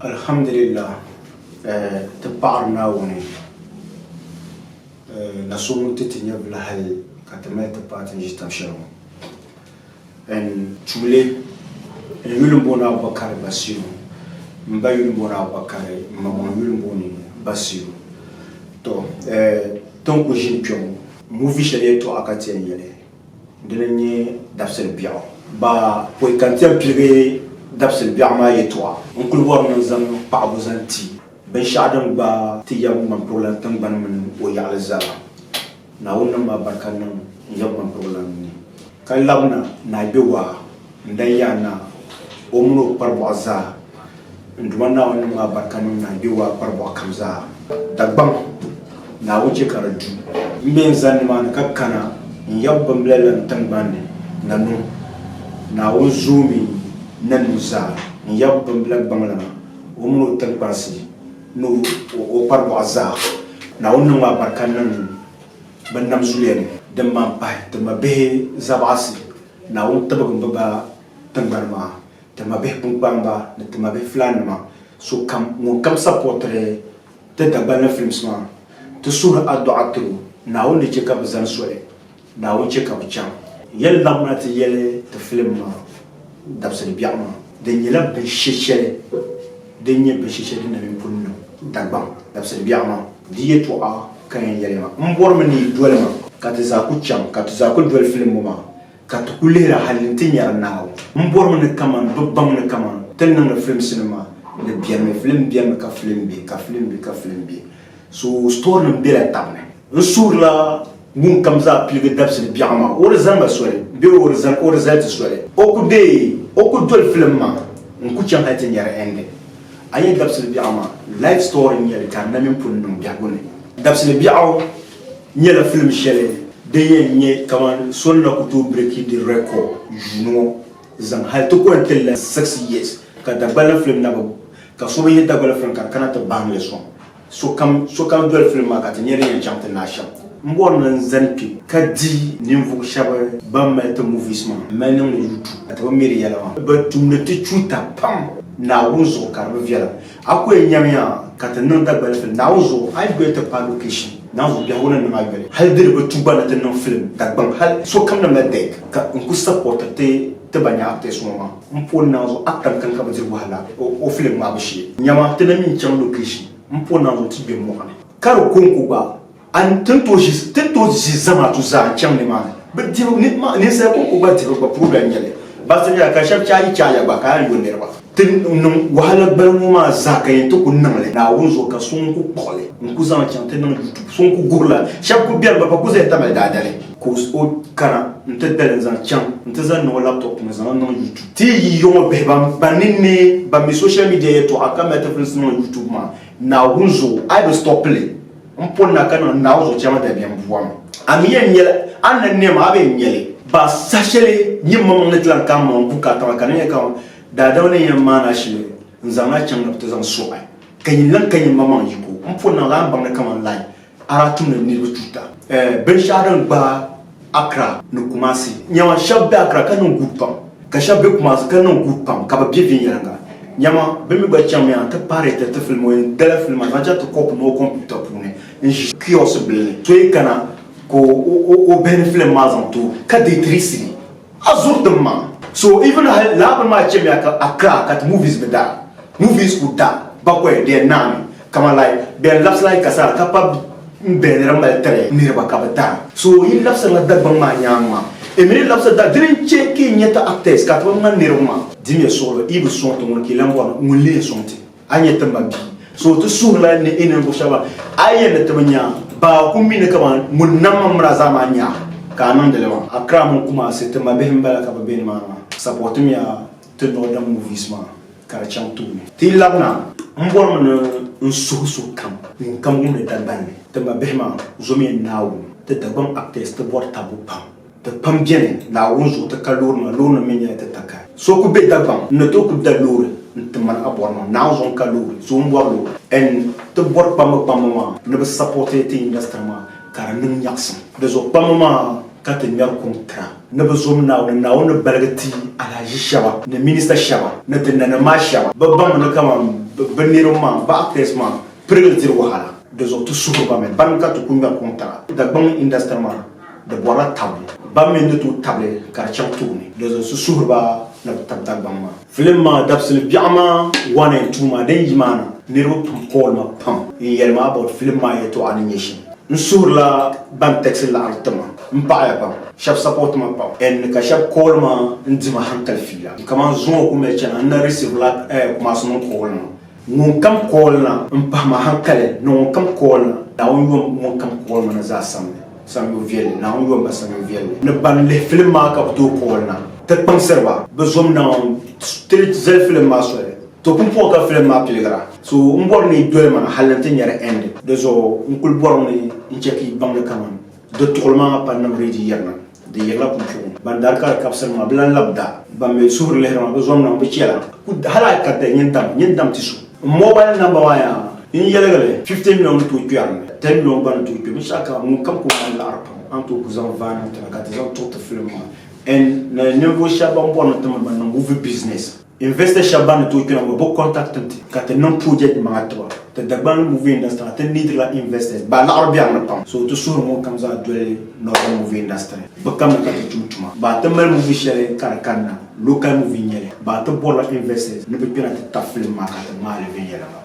Alhamdulillah ti paɣiri Naawuni na so ŋun ti ti nyɛvili hali ka ti mali ti paai ti ni ʒi tab shɛli ŋɔ. N tuuli, n yuli m-booni Abubakari Basiru, m ba yuli m-booni Abubakari, m ma maŋ yuli m-booni Basiru. Tɔ! Ti ni kuli ʒini kpe ŋɔ, movie shɛli yɛltɔɣa ka ti yɛn yɛli, dini n-nyɛ dabisili biɛɣu. Ba pɔi ka n ti yɛn piligi dabisili biɛɣu maa yɛltɔɣa, n kuli bɔri ni n zaŋ paɣibu zaŋ ti binshɛɣu din gbaai ti yab ŋmampirigu tiŋgbani mini o yaɣili zaa. Naawuni niŋm abarika niŋ n yab ŋmampirigu ni. Ka labina Naa Gbewaa n-dan yaa naa, o mini o kparibɔɣu zaa. N Duuma Naawuni niŋm abarika niŋ Naa Gbewaa kparibɔɣu kam zaa. Dagbaŋ, Naawuni chɛ ka di du. M be n-zani nimaani ka kana n yab bimbila la n tiŋgbani ni, Nanu. Naawuni zoomi Nanu zaa. N yab bimbila gbaŋlana, o mini o tiŋkpansi ni o kparibɔɣu zaa. Naawuni niŋm abarika niŋ bɛ nam zuliya ni. Din man pahi, ti mabihi zabaɣisi, Naawuni tibigim bɛ ba tiŋgbani maa, ti mabihi kpunkpaamba ni ti mabihi fulaannima, sokam, ŋunkam sapɔtiri ti Dagbanli films maa, ti suhiri adɔɣa tiri o, Naawuni ni che ka bɛ zani soli. Naawuni chɛ ka bɛ chaŋ. Yɛli laɣimna ti yɛli ti filim maa dabisili biɛɣu maa, di nyɛla binshɛ shɛli din nyɛ binshɛ shɛli din na mini pun niŋ Dagbaŋ dabisili biɛɣu maa. Di yɛtɔɣa ka yɛn yɛli ma, M bɔrimi ni yi doli ma ka ti zaa ku chaŋ, ka ti zaa ku doli filim ŋɔ maa, ka ti ku lihira hali nti nyari Naawuni. M bɔrimi ni kaman bɛ baŋ ni kaman ti ni niŋdi filimsinima maa ni benimi, filim benimi ka filim be, ka filim be ka filim be. So story nim bela tab ni. N suhirila ŋun kam zaa piligi dabisili biɛɣu maa, o di zani ma soli bee o di zani o di zali ti soli. O ku deei, o ku doli filim maa n ku chaŋ hali ti nyari ending. A nya dabisili biɛɣu maa, life story n nyɛli ka di na mini pun niŋ biɛhigu ni. Dabisili biɛɣu nyɛla filim shɛli din yɛn nyɛ kaman so ni na ku tooi breaki di record yuuni ŋɔ zaŋ hali ti ko n-ti la 6 years ka Dagbani filim na bi ka so bi yihi Dagbani filim ka di kana ti bahim li sɔŋ. Sokam sokam doli filim maa ka ti nya din yɛn chaŋ ti naai shɛm. M bɔri ni n zani kpe ka di ninvuɣ shɛba ban mali ti movies maa m mali niŋdi YouTube ka ti bi mi di yɛla maa. Bɛ tumdi ti chuuta pam Naawuni zuɣu ka di bi viɛla. A ku yɛn nyamiya ka ti niŋ Dagbali filim Naawuni zuɣu a yi doli ti paai location Naawuni zuɣu biɛhigu ni niŋ a yoli hali di di bi tu gba ni ti niŋ filim Dagbaŋ hali sokam namla dek ka n ku sapɔriti ti ti ba nya actors ŋɔ maa. M po Naanzu actor n-kani ka bɛ diri wahala o filim ŋmaabu shee. Nyama ti na mi n-chaŋ location m po Naanzu nti gbe mɔɣu ni ka di kɔŋko gba a ni ti ni tooi ʒi ti ni tooi ʒi zamaatu zaa n-chaŋ nimaani. Bɛ dibu ni ma ninsali kɔŋko gba dibu gba problem n-nyɛ li. Baŋsim nyɛla ka shɛba chaaji chaaya gba ka a yɛn yo niriba. Ti niŋ wahala gbali ŋɔ maa zaa ka yɛn ti ku niŋ li. Naawuni zuɣu ka so ŋun ku kpuɣi li n-ku zaŋ chaŋ ti niŋ YouTube. So ŋun ku guhiri la shɛba ku beni bɛ pa ku zaya tamali daadali. Ka o kana n-ti dali n-zaŋ chaŋ nti zaŋ niŋ o laptop ni n-zaŋ li niŋ YouTube. Ti yi yi ŋɔ bihi ban nini neei, ban mi social media yɛltɔɣa ka mali ti filinsi niŋ YouTube maa, Naawuni zuɣu a yi bi stop li m-poni na ka niŋ Naawuni zuɣu chama dabiɛm bua mi. A mi yɛn nyɛla a ni na nɛma a bi yɛn nya li. Ba saha shɛli nyini maŋmaŋ ni ti lan ka m-maŋ bukaata maa ka di nyɛ kaman daadama ni yɛn maani a shili n-zaŋ a chaŋ ni bɛ ti zaŋ sɔɣi ka nyin lan ka nyin maŋmaŋ yiko m-poni na a ni baŋ ni kaman lai A daa tumdi niriba tuuta binshɛɣu din gbaai Accra ni Kumasi. Nyama shɛba be Accra ka niŋ good pam ka shɛba be Kumasi ka niŋ good pam ka bɛ be viɛnyɛliŋga. Nyama bɛ mi gba chaŋmiya nti paari ti ti filim ŋɔ n dala filim maa zaŋ chaŋ ti kɔpi ni o computer puuni n-ʒi kiosk bila ni. So yi kana ka o bihi ni filim maa zaŋ ti o ka deei 3 cedi. A zuri tim maa. So even hali laa bini maa chemiya ka Accra ka ti movies bi daa. Movies ku da bakɔi di yɛn naami kaman like bɛ yɛn labisila yi kasara ka pa m bɛ ni di mali tiri niriba ka bi dara. So yi labisirila Dagbaŋ maa nyaaŋa maa e mi ni labisiri da dini n che ka yi nya ti actors ka ti bi ŋmani niriba maa. Dimiya suɣulo yi bi sɔŋ ti ŋuni ka yi lan bɔri ni ŋun lee sɔŋ ti. A nyɛ ti mabia, so ti suhirila ni i ninvuɣ shɛba a yi yɛn ni ti bi nya ba ku mi ni kaman ŋun nam ma mini a zaa maa nya ka a niŋdi li maa. Accra mini Kumasi ti mabihi m-bala ka bɛ be nimaani maa. Sapɔtimiya ti Northern movies maa ka di chaŋ tooni. Ti yi labina, m bɔrimi ni n suhi sokam ŋunkam wumdi Dagbanli. Ti mabihi maa, zomiya Naawuni. Ti Dagbaŋ actors ti bɔri tabbu pam. Ti pam beni, Naawuni zuɣu ti ka loorinima, loorinima mi nyɛla ti takahi. So ku be Dagbaŋ n-ni tooi ku da loori n-ti mani a bɔri maa. Naawuni zuɣu n-ka loori, so m-bɔri loori. And ti bɔri kpamba kpamba maa ni bɛ sapɔti ti industry maa ka di niŋ nyaɣisim. Di zuɣu kpamba maa ka ti ŋmɛri kuŋ tira ni bɛ zom Naawuni, Naawuni ni baligi ti alahiʒi shɛba ni minista shɛba ni ti nanima maa shɛba. Bɛ baŋmi ni kaman. bɛ niriba maa, bɛ actors maa pirigili diri wahala. Di zuɣu ti suhiri ba mi, bani ka ti ku ŋmɛri kuŋ tara. Dagbaŋ industry maa, di bɔrila tabili. Ban mi ni tooi tabili ka di chaŋ tooni. Di zuɣu ti suhiri ba ni bɛ tabi Dagbaŋ maa. Film maa dabisili biɛɣu maa 1 and 2 maa din yi maa na, niriba pam call ma pam n-yɛli ma about film maa yɛltɔɣa ni nyɛ shɛm. N suhirila ban text laɣiri ti ma. M paɣiya pam. Shɛba support ma pam and ka shɛba call ma n-di ma hankali fiila. Kaman zuŋɔ ku mali chana n na receive la Kumasi mini call nima. Ŋun kam call na m pahi ma hankali ni ŋun kam call na Naawuni yom ŋun kam call ma na zaa samli samyo viɛlli Naawuni yom ba samyo viɛlli ni ban lihi film maa ka bɛ tooi call na ti kpaŋsiri ba bɛ zom na ti zali film maa soli to pumpɔŋɔ ka film maa piligira so m bɔri ni yi doli ma na hali n ti nyari end di zuɣu n kuli bɔrimi ni n chɛ ka yi baŋ li kaman Di tuɣili maa pa niŋ ready yirina, di yirila pumpɔŋɔ. Ban dari ka di kabisiri maa, bɛ lan labi da. Ban mi suhuri lihiri maa, bɛ zom niŋ, bɛ chɛla. Hali a ka da nyin dam, nyin dam ti so. M mobile number maa yaa, n yɛligi li, 50 million ni tooi kpɛri ni, 10 million gba ni tooi kpɛ. Binshɛɣu kam, ŋun kam ka o mali laɣiri pam, a ni tooi ku zaŋ vaai niŋ ti na ka ti zaŋ tuɣi ti film maa. And ni ninvuɣ shɛba ban bɔri ni ti mini ba niŋ movie business. Investor shɛba ban ni tooi kpɛna ŋɔ bɛ contact ti ka ti niŋ project maŋa tiba. Ti Dagbani movie industry maa ti need la investors ba laɣiri bɛri ni pam. So ti suhiri ŋɔ kam zaa doli Northern movie industry. Bɛ kamina ka ti tum tuma. Ba ti mali movie shɛli ka di kanna, local movie n-nyɛ li. Ba ti bɔrila investors ni bɛ kpɛna ti tabi film maa ka ti maali viɛnyɛliŋga.